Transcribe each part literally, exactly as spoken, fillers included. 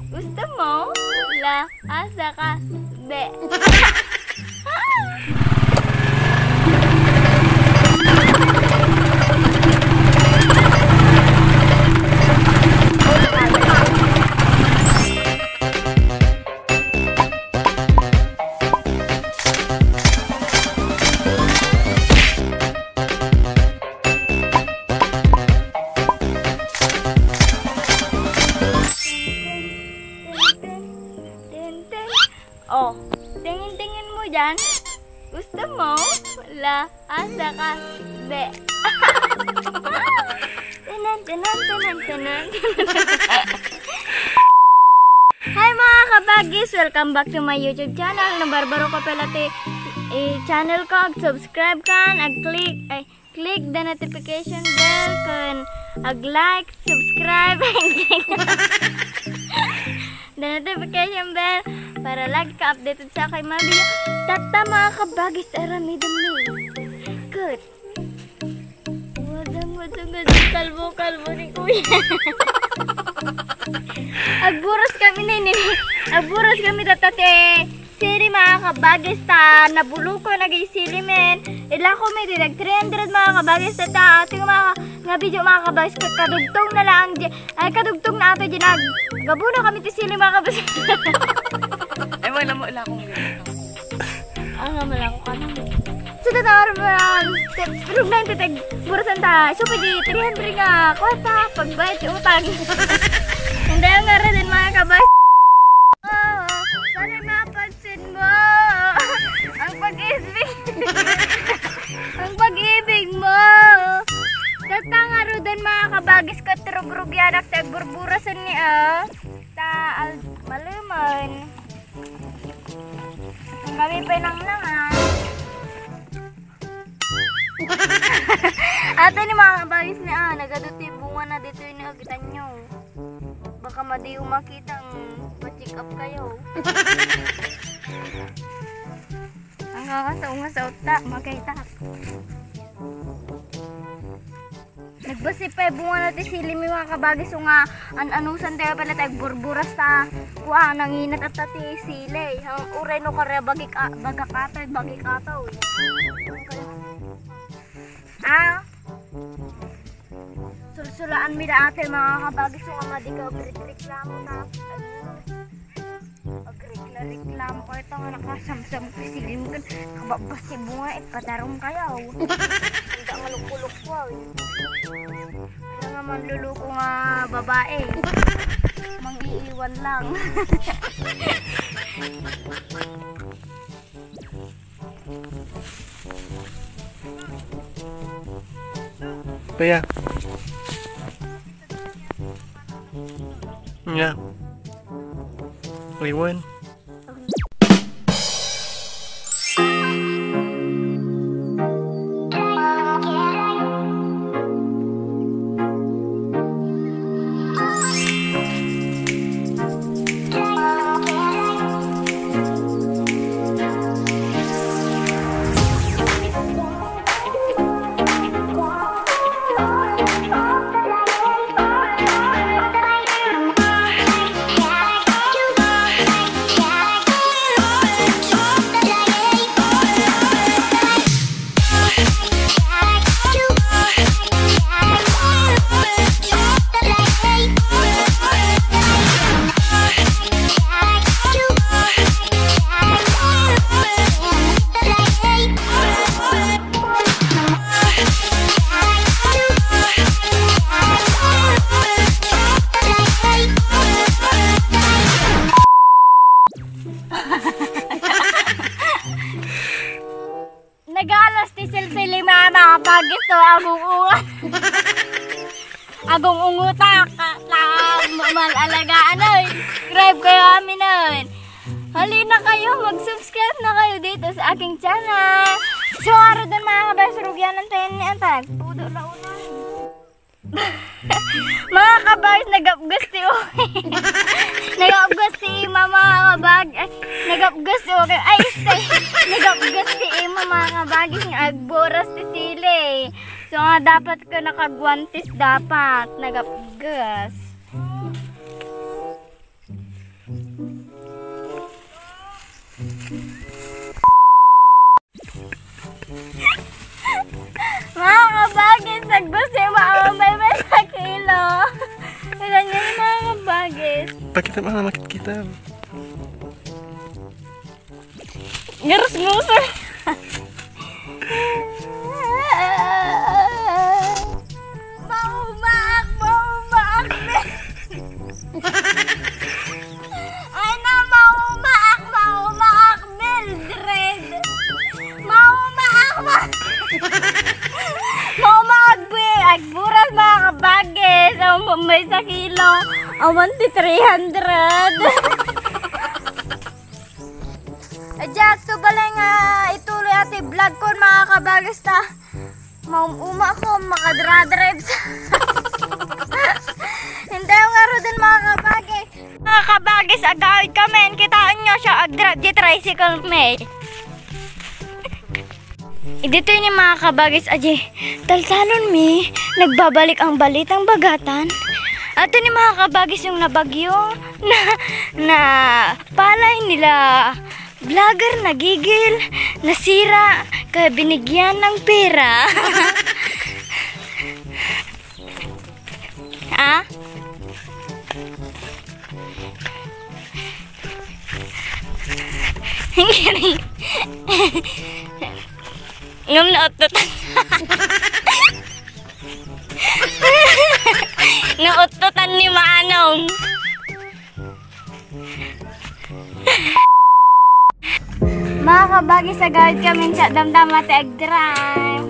Gusto mo? La, asa ka? Be. Tintin, tintin. Oh, tingin-tingin mo dyan. Gusto mo? La, asa ka? Be. Tanan, tanan, tanan, tanan. Hi, mga kabagis! Welcome back to my YouTube channel. No barbaro ka pala ti, eh, channel ko, ag-subscribe kan, ag-click, ay, click the notification bell, kan, ag-like, subscribe, the notification bell, para lagi ka updated sa aking mga video. Tatta, mga kabagis, aramidem mi. Good. Wadang, wadang, wadang, kalbo, kalbo ni Kuya. Agburos kami na ini. Agburos kami tatta ti sili, mga kabagis, ta nabulokon agi sili men. Ilako mi di nag three hundred, mga kabagis, tatta. Ating mga nga video, mga kabagis, kadugtong na lang di. Ay, kadugtong na ato di nag-, gabuno kami ti sili, mga kabagis. Ay, wala mo, ilako mo. Ang nga malako ka na. So, tatawar mo lang. Rugnan ti tag-, burasan ta. So, pwede three hundred nga kwarta, pagbayad ti utang. Hindi ang nga rin, mga kabay. Oo, sana mapansin mo. Ang pag-ibig. Ang pag-ibig mo. Tatta nga ruden, mga kabagis, ket rugrugyanak ti agburburasen ni, ah. Ta, al-, malumen. Kami pa nang nangan. Ato ni, mga kabagis ni, ah, nagadu ti bunga na dito yung nakita nyo. Baka madi yung makita, mm, pa-check up kayo. Ang kakasao nga sa uta, makita. Nagbasi pay bunga na ti sili mi, mga kabagis, so nga an-anusan tayo pala tayo burburas ta. Kua, nanginat at ti sili. Ang uray no kare bagik a-, bagak atoy, bagik atoy. Ah. Sulsulaan mi da ate, mga kabagis, so nga madi ka reklamo ta. Agrekla-reklamo ko ito nga nakasamsam ko silim kan kababas ti bunga, eh, patarom kayaw. Hindi nga lukulok ko, eh. Ano nga manluluko nga babae? Mangiiwan lang. Kaya. Yeah. Iwan. Nagalas ti silsili, mga, mga bagis to, agung-unga. Agung-ungutak, ta, ma-, mal-alagaan, oy. Subscribe kayo amin, oy. Halina kayo, mag-subscribe na kayo dito sa aking channel. So, araw din, mga kabes, rugyanan tayo ni Antay. Pudo na unay. Mga kabagis, nagapgas ti uwi. Nagapgas ti ima, mga kabag-, ay, nagapgas ti uwi. Ay, stay. Nagapgas ti ima, mga kabagis, nga agburas ti sili. So, nga dapat ka nakaguantes, dapat. Nagapgas. Mga kabagis, naggusto yung mga umay-may sa kilo. Tignan niyo yung mga kabagis. Pakita mo, makikita. Ngarus-ngarus. Maumaak, maumaak, Mel. Ay na, maumaak, maumaak, Mildred. Maumaak, ma-, maumaak, be. Agburas, mga kabagis. Ang may sa kilo. Awan ti three hundred. Ajak, to balay nga ituloy ati vlog ko, mga kabagis, ta maum-uma ko, makadra-drive sa. Hintay nga ruden, mga kabagis. Mga kabagis, agawid kami. Kitaen nyo siya, agdrive di tricycle, me. Iditoy ni mga kabagis, aji, taltalon mi, nagbabalik ang balitang bagatan. Ato ni mga kabagis yung nabagyo na, na palay nila vlogger nagigil, nasira, kaya binigyan ng pera. Ah? Ngem nauttotan. Nauttotan ni Manong. Mga kabagis, agawid kami sa damdama ti agdrive.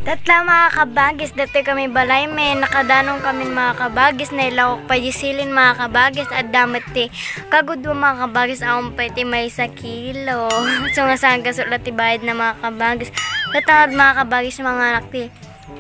Tatla, mga kabagis, datoy kami balay, men. Nakadanong kami, mga kabagis, nailawok pay di silin, mga kabagis, adda met ti kagudua, mga kabagis, awan pay ti maysa kilo. So, nga saan gasol ti bayad na, mga kabagis. Tatangad, mga kabagis, mga anak ti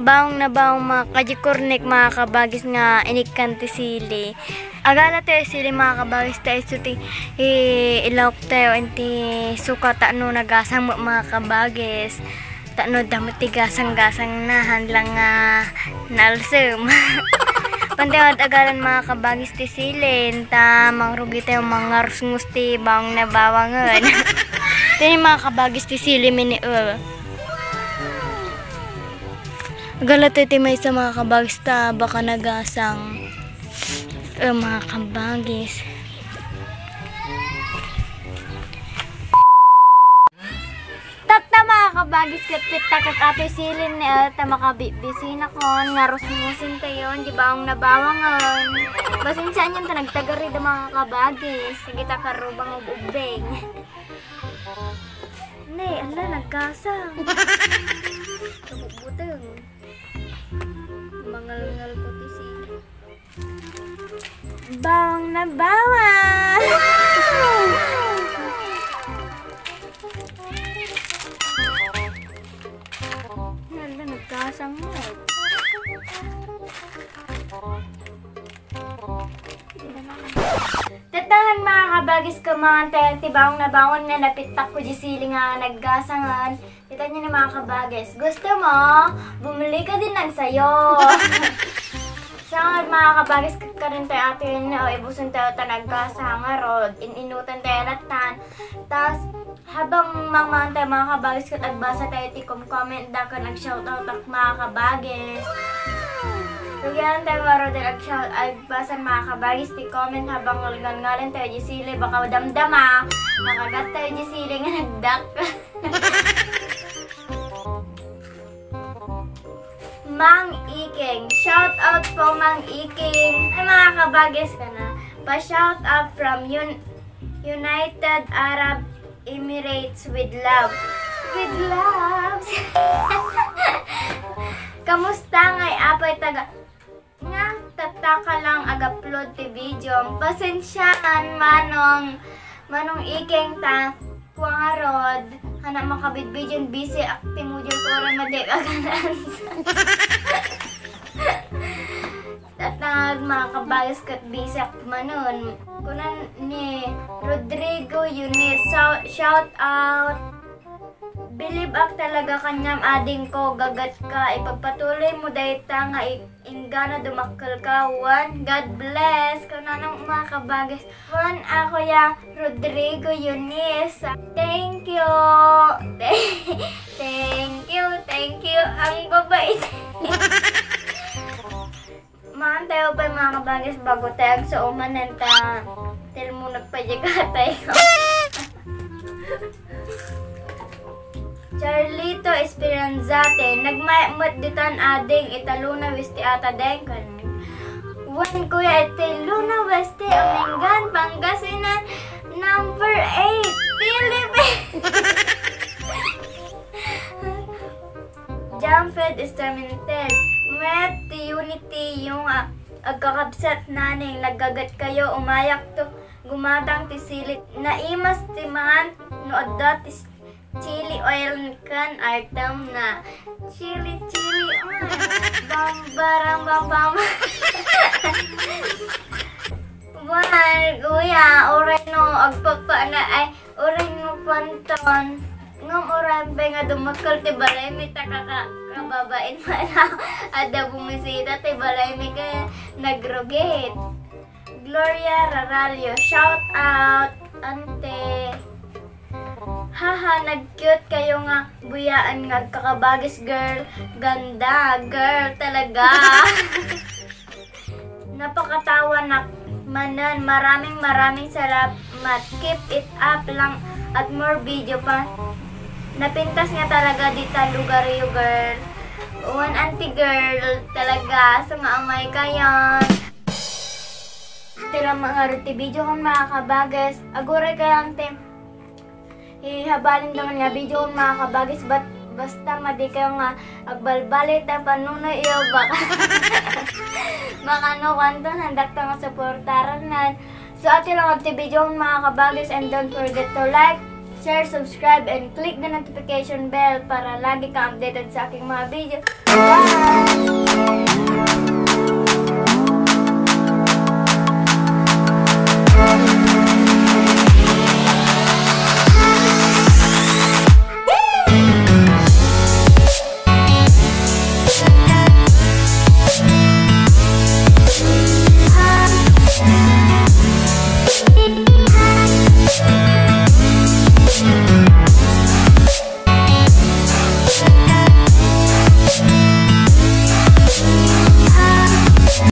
bawang na bawang, mga kajikurnik, mga kabagis, nga inikkan ti sili. Agala tayo sili, mga kabagis, ta isu ti i-, ilawok tayo inti suka ta no nagasang met, mga kabagis. Ta no damo ti gasang-gasang na, haan lang nga naalsem. Pantay agad-agalan, mga kabagis, ti silin, ta mangrugi tayo mangarusngus ti bawang na bawangen. Ti mga kabagis ti sili, mini, eh. Agala tayo ti maysa, mga kabagis, ta baka nagasang. Eh, mga kabagis. Tatta, mga kabagis, ket pittakak atoy silin ni, eh, ta makabibisinakon, ngarusngusen tayon, di bawang na bawangen. Pasensiaan yon ta nagtagari da, mga kabagis. Sige ta karubang ub-ubbing. Ne, ala, naggasang. Kabubuteng. Mangalngal ko ti sili. Bawang na bawang! Hala, naggasang mo. Tatangan, mga kabagis, kumangan tayo ti bawang na bawang nga napittak ko di sili nga naggasangan. Kita niyo ni, mga kabagis. Gusto mo? Bumili ka din ng sayo. So, mga kabagis, kakarin tayo atin, o, ibuson tayo ta nagkasangaro, in-inutan tayo latan. Tas, Habang mangmangan tayo, mga kabagis, ket agbasa tayo ti kom-comment da ken ag-shoutout ak, mga kabagis. Rugian tayo ngaruden ag-shout, agbasa, mga kabagis, ti comment habang ngalngalin tayo di sili, baka damdama, nakagat tayo di sili nga nagdak. Mang Iking. Shout out po, Mang Iking. Ay, mga kabagis ka na. Pa-shout out from Un- United Arab Emirates with love. With love. Kamusta ngay apay taga nga tattaka lang ag-upload ti video. Pasensiaan, Manong, Manong Iking ta, kuangarod, hana makabidbidion, busy ak ti module ko, uray madi ak aganan. Tatangag, mga kabagis, ket busy ak manen. Kuna ni Rodrigo Yunis, shout, shout out. Believe ak talaga kaniam, ading ko, gaget ka. Ipagpatuloy mo dayta nga i- Inggana dumakkel ka, wen. God bless. Kunana, mga kabagis. Wen, ako ya, Rodrigo Yunis. Thank you. Thank you, thank you. Ang babait. Maan tayo pa, mga kabagis, bago tayo agsuoman, ta tilmunag pa di katay. Charlito Esperanzate, nagmayat met ditan, ading, ita Luna Weste ata deng, kan. Wen, kuya, iti Luna Weste, Amengan, Pangasinan, number eight, Philippines. Jump Fed Instrumental. Met ti unity yung, ah, agkakabsat naning naggagat kayo, umayak to gumatang ti silit. Naimas ti maan no adda ti s- chili oil ken artem na. Chili, chili oil. Bambarang bambam. Wen, kuya, uray no agpapa na, ay, uray no panton. Ngem uray pay nga dumakkel ti balay mi, ta kaka-, kababain man adda bumisita ti balay mi ken nagrugit. Gloria Raralio, shout out, ante. Haha, nag-cute kayo nga buyaan nga agkakabagis, girl. Ganda, girl, talaga. Napakatawanak manen. Maraming, maraming salamat. Keep it up lang at more video pa. Napintas nga talaga dita lugar yo, girl. Wen, auntie girl, talaga. So nga amay kayon. Tira mga ti video kon, mga kabagis. Aguray kayo, auntie. Ihabalin naman nga video, mga kabagis, bat-, basta madi kayo nga agbalbali ta panunoy iyo, baka, baka no, kwanto, handak ta nga suportaran nan. So, ati lang ti video, mga kabagis, and don't forget to like, share, subscribe, and click the notification bell para lagi kang updated sa aking mga video. Bye!